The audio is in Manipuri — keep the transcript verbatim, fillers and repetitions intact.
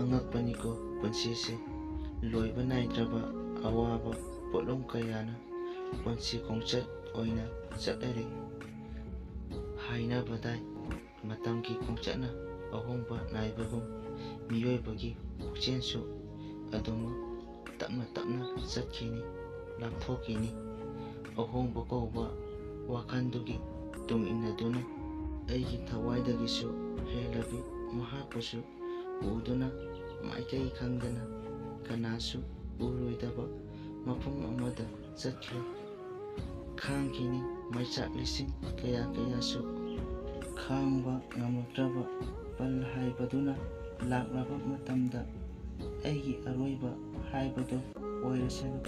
ꯑꯉꯛꯄꯅꯤꯀꯣ ꯄꯨꯟꯁꯤꯁꯦ꯫ ꯂꯣꯏꯕ ꯅꯥꯏꯗ꯭ꯔꯕ ꯑꯋꯥꯕ ꯄꯣꯠꯂꯨꯝ ꯀꯌꯥꯅ ꯄꯨꯟꯁꯤ ꯈꯣꯡꯆꯠ ꯑꯣꯏꯅ ꯆꯠꯅꯔꯤ꯫ ꯍꯥꯏꯅꯕꯗꯥꯏ, ꯃꯇꯝꯒꯤ ꯈꯣꯡꯆꯠꯅ ꯑꯍꯣꯡꯕ ꯅꯥꯏꯕꯒꯨꯝ, ꯃꯤꯑꯣꯏꯕꯒꯤ ꯄꯨꯛꯆꯦꯜꯁꯨ ꯑꯗꯨꯃꯛ ꯇꯞꯅ ꯇꯞꯅ ꯆꯠꯈꯤꯅꯤ, ꯂꯥꯞꯊꯣꯛꯈꯤꯅꯤ꯫ ꯑꯍꯣꯡꯕ ꯀꯧꯕ ꯋꯥꯈꯜꯗꯨꯒꯤ ꯇꯨꯡ ꯏꯟꯅꯗꯨꯅ ꯑꯩꯒꯤ ꯊꯋꯥꯏꯗꯒꯤꯁꯨ ꯍꯦꯜꯂꯕꯤ ꯃꯍꯥꯛꯄꯨꯁꯨ ꯎꯗꯨꯅ ꯃꯥꯏꯀꯩ ꯈꯪꯗꯅ ꯀꯅꯥꯁꯨ ꯎꯔꯣꯏꯗꯕ ꯃꯐꯝ ꯑꯃꯗ ꯆꯠꯈ꯭ꯔꯦ꯫ ꯈꯥꯡꯈꯤꯅꯤ ꯃꯩꯆꯥꯛ ꯂꯤꯁꯤꯡ ꯀꯌꯥ ꯀꯌꯥꯁꯨ꯫ ꯈꯥꯡꯕ ꯉꯝꯂꯛꯇ꯭ꯔꯕ ꯄꯜ ꯍꯥꯏꯕꯗꯨꯅ ꯂꯥꯛꯂꯕ ꯃꯇꯝꯗ ꯑꯩꯒꯤ ꯑꯔꯣꯏꯕ ꯍꯥꯏꯕꯗꯨ ꯑꯣꯏꯔꯁꯅꯨ꯫